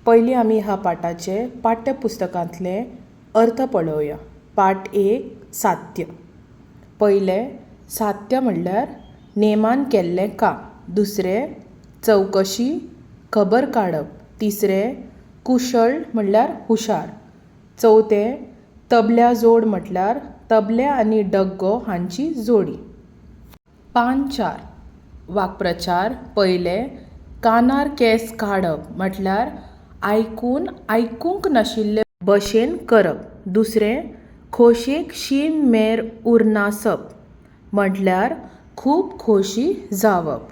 पयलीं आमी ह्या पाठाचे पाठ्यपुस्तकांतले अर्थ पळोवया. पाठ एक, सात्य. पयलें, सात्य म्हणल्यार नेमान केल्लें काम. दुसरें, चवकशी, खबर काडप. तिसरें, कुशळ म्हणल्यार हुशार. चवथें, तबल्या जोड म्हटल्यार तबलें आनी डग्गो हांची जोडी. पान चार, वाक्प्रचार. पयलें, कानार केंस काडप म्हटल्यार आयकून आयकूंक नाशिल्ले भशेन करप. दुसरें, खोशयेक शीम मेर उरनासप म्हटल्यार खूब खोशी जावप.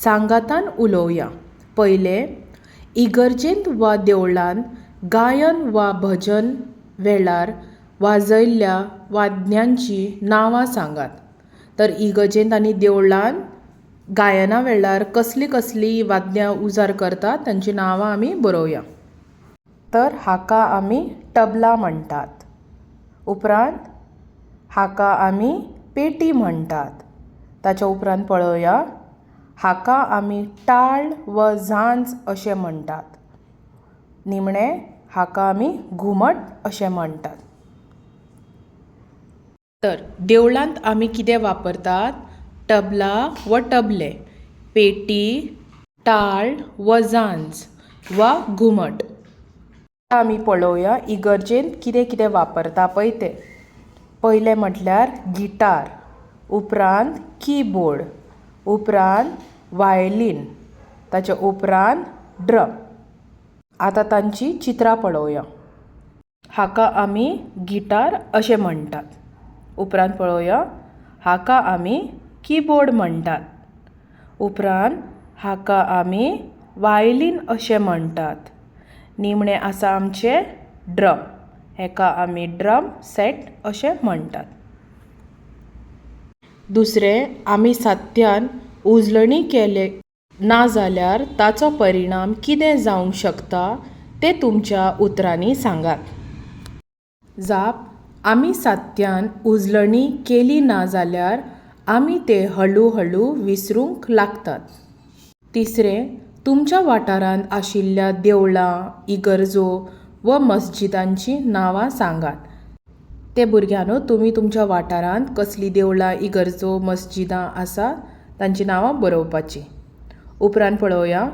सांगातान उलोवया. पयलें, इगर्जेंत वा देवळांत गायन वा भजन वेळार वाजयल्ल्या वाद्यांचीं नांवां सांगात. तर इगर्जेंत आनी देवळांत गायना वेळार कसलीं कसलीं वाद्यां उजार करतात तांचीं नांवां आमी बरोवया. तर हाका आमी तबला म्हणटात. उपरांत हाका आमी पेटी म्हणटात. ताच्या उपरांत पळोवया, हाका आमी टाळ वा झांज अशें म्हणटात. निमणें, हाका आमी घुमट अशें म्हणटात. तर देवळांत आमी कितें वापरतात? तबला वा तबलें, पेटी, टाळ वा झांज वा घुमट. आतां आमी पळोवया इगर्जेंत कितें कितें वापरता पळय तें. पयलें म्हटल्यार गिटार, उपरांत किबोर्ड, उपरांत वायलीन, ताच्या उपरांत ड्रम. आतां तांचीं चित्रां पळोवया. हाका आमी गिटार अशें म्हणटात. उपरांत पळोवया, हाका आमी किबोर्ड म्हणटात. उपरांत हाका आमी वायलीन अशें म्हणटात. निमणें आसा आमचें ड्रम. हेका आमी ड्रम सॅट अशें म्हणटात. दुसरें, आमी सात्यान उजळणी केले ना जाल्यार ताचो परिणाम कितें जावंक शकता तें तुमच्या उतरांनी सांगात. जाप, आमी सात्यान उजळणी केली ना जाल्यार आमी तें हळू हळू विसरूंक लागतात. तिसरें, तुमच्या वाठारांत आशिल्ल्या देवळां, इगर्जो वा मस्जिदांचीं नांवां सांगात. ते भुरग्यांनो, तुमी तुमच्या वाठारांत कसलीं देवळां, इगर्जो, मस्जिदां आसा तांचीं नांवां बरोवपाचीं. उपरांत पळोवया,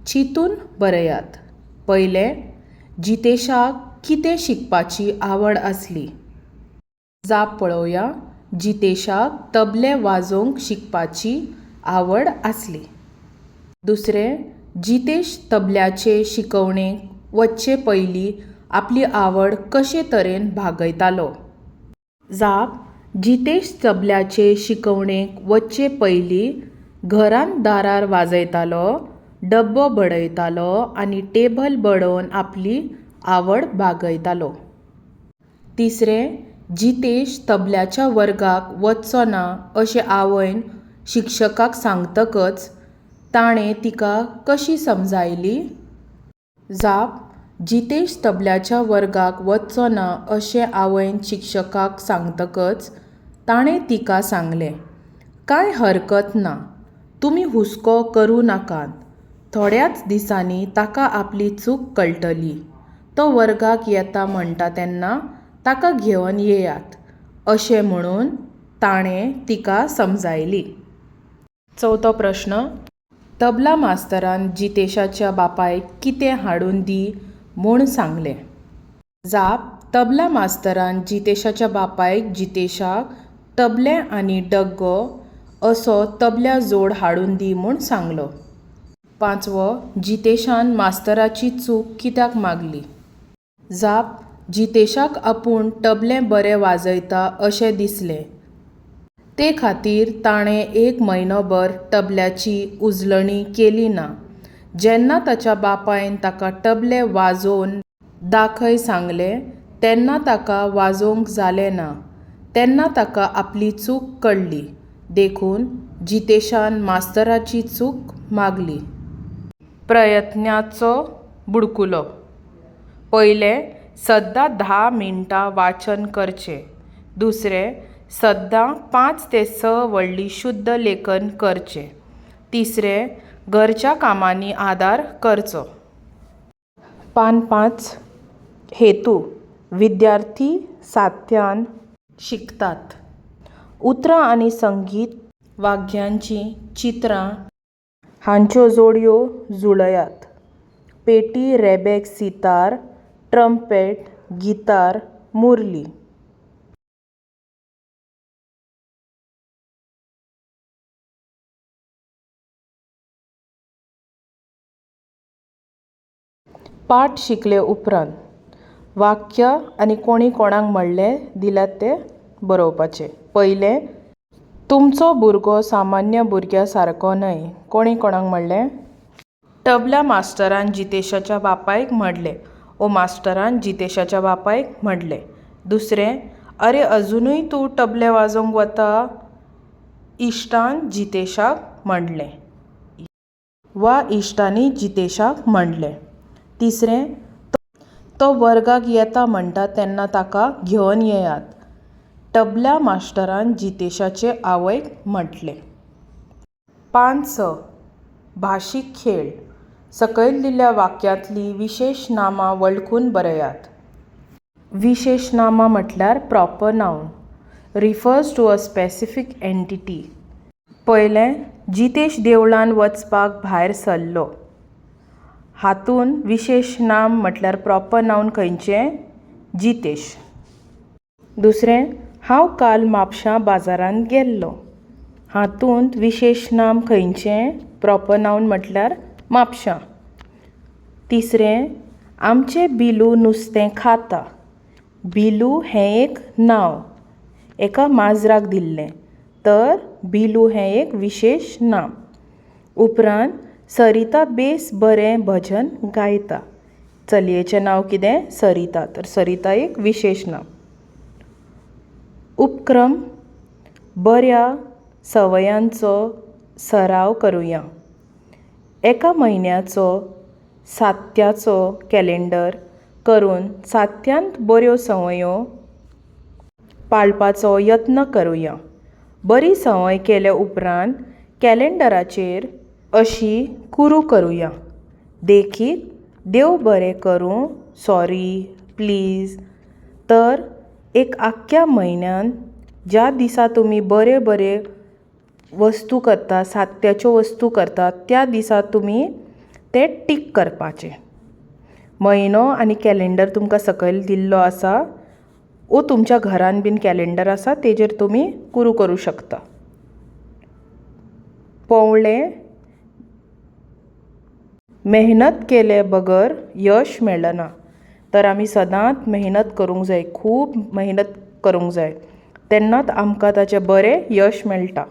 चिंतून बरयात. पयलें, जितेशाक कितें शिकपाची आवड आसली? जाप पळोवया, जितेशाक तबलें वाजोवंक शिकपाची आवड आसली. दुसरें, जितेश तबल्याचे शिकवणेक वचचे पयलीं आपली आवड कशे तरेन भागयतालो? जाप, जितेश तबल्याचे शिकवणेक वचचे पयलीं घरांत दारार वाजयतालो, डब्बो बडयतालो आनी टेबल बडोवन आपली आवड भागयतालो. तिसरें, जितेश तबल्याच्या वर्गाक वचचो ना अशें आवयन शिक्षकाक सांगतकच ताणें तिका कशी समजायली? जाप, जितेश तबल्याच्या वर्गाक वचचो ना अशें आवयन शिक्षकाक सांगतकच ताणें तिका सांगलें, कांय हरकत ना, तुमी हुस्को करूं नाकात. थोड्याच दिसांनी ताका आपली चूक कळटली. तो वर्गाक येता म्हणटा तेन्ना ताका घेवन येयात, अशें म्हणून ताणें तिका समजायली. चवथो प्रश्न, तबला मास्तरान जितेशाच्या बापायक कितें हाडून दी म्हूण सांगलें? जाप, तबला मास्तरान जितेशाच्या बापायक जितेशाक तबलें आनी डग्गो असो तबल्या जोड हाडून दी म्हूण सांगलो. पांचवो, जितेशान मास्तराची चूक कित्याक मागली? जाप, जितेशाक आपूण तबलें बरें वाजयता अशें दिसलें. ते खातीर ताणें एक म्हयनोभर तबल्याची उजळणी केली ना. जेन्ना ताच्या बापायन ताका तबलें वाजोवन दाखय सांगलें तेन्ना ताका वाजोवंक जालें ना. तेन्ना ताका आपली चूक कळ्ळी. देखून जितेशान मास्तराची चूक मागली. प्रयत्नाचो बुडकुलो. पयलें, सद्दां 10 मिनटां वाचन करचें. दुसरें, सद्दां 5 ते 6 वळी शुद्ध लेखन करचें. तिसरें, घरच्या कामांनी आदार करचो. पान 5. हेतू विद्यार्थी सात्यान शिकतात. उतरां आनी संगीत वाग्यांचीं चित्रां हांच्यो जोडयो जुळयात. पेटी रेबेक सितार ट्रंपेट गितार मुरली. पाठ शिकले उपरांत वाक्य आनी कोणी कोणाक म्हणलें दिल्यात तें बरोवपाचें. पयलें, तुमचो भुरगो सामान्य भुरग्या सारको न्हय. कोणी कोणाक म्हणलें? तबला मास्टरान जितेशाच्या बापायक म्हणलें वो मास्टरान जितेशाच्या बापायक म्हणलें. दुसरें, आरे अजुनूय तूं तबलें वाजोवंक वता? इश्टान जितेशाक म्हणलें वा इश्टांनी जितेशाक म्हणलें. तिसरें, तो वर्गाक येता म्हणटा तेन्ना ताका घेवन येयात. तबला मास्टरान जितेशाचे आवयक म्हणलें. पान 6. भाशीक खेळ. सकयल दिल्ल्या वाक्यांतलीं विशेश नामां वळखून बरयात. विशेश नामां म्हटल्यार proper noun. Refers to a specific entity. पयलें, जितेश देवळांत वचपाक भायर सरलो. हातूंत विशेश नाम म्हटल्यार प्रॉपर नाउन खंयचें? जितेश. दुसरें, हांव काल म्हापशां बाजारांत गेल्लो. हातूंत विशेश नाम खंयचें? प्रॉपर नाउन म्हटल्यार म्हापशां. तिसरें, आमचें बिलू नुस्तें खाता. बिलू हें एक नांव एका माजराक दिल्लें तर बिलू हें एक विशेश नाम. उपरांत सरिता बेस बरें भजन गायता. चलयेचें नांव कितें? सरिता. तर सरिता एक विशेश नाम. उपक्रम बऱ्या संवयांचो सराव करुया. एका म्हयन्याचो सात्याचो कॅलेंडर करून सात्यांत बऱ्यो संवयो पाळपाचो यत्न करुया. बरी संवय केले उपरांत कॅलेंडराचेर अशी कुरू करुया. देखीक, देव बरें करूं, सॉरी, प्लीज. तर एक आख्ख्या म्हयन्यान ज्या दिसा तुमी बरे बरे वस्तू करता, सात्याच्यो वस्तू करतात त्या दिसा तुमी तें टीक करपाचें. म्हयनो आनी कॅलेंडर तुमकां सकयल दिल्लो आसा वो तुमच्या घरान बीन कॅलेंडर आसा तेजेर तुमी कुरू करूं शकता. पोवळें मेहनत केले बगर यश मेळना. तर आमी सदांच मेहनत करूंक जाय, खूब मेहनत करूंक जाय, तेन्नाच आमकां ताचें बरें यश मेळटा.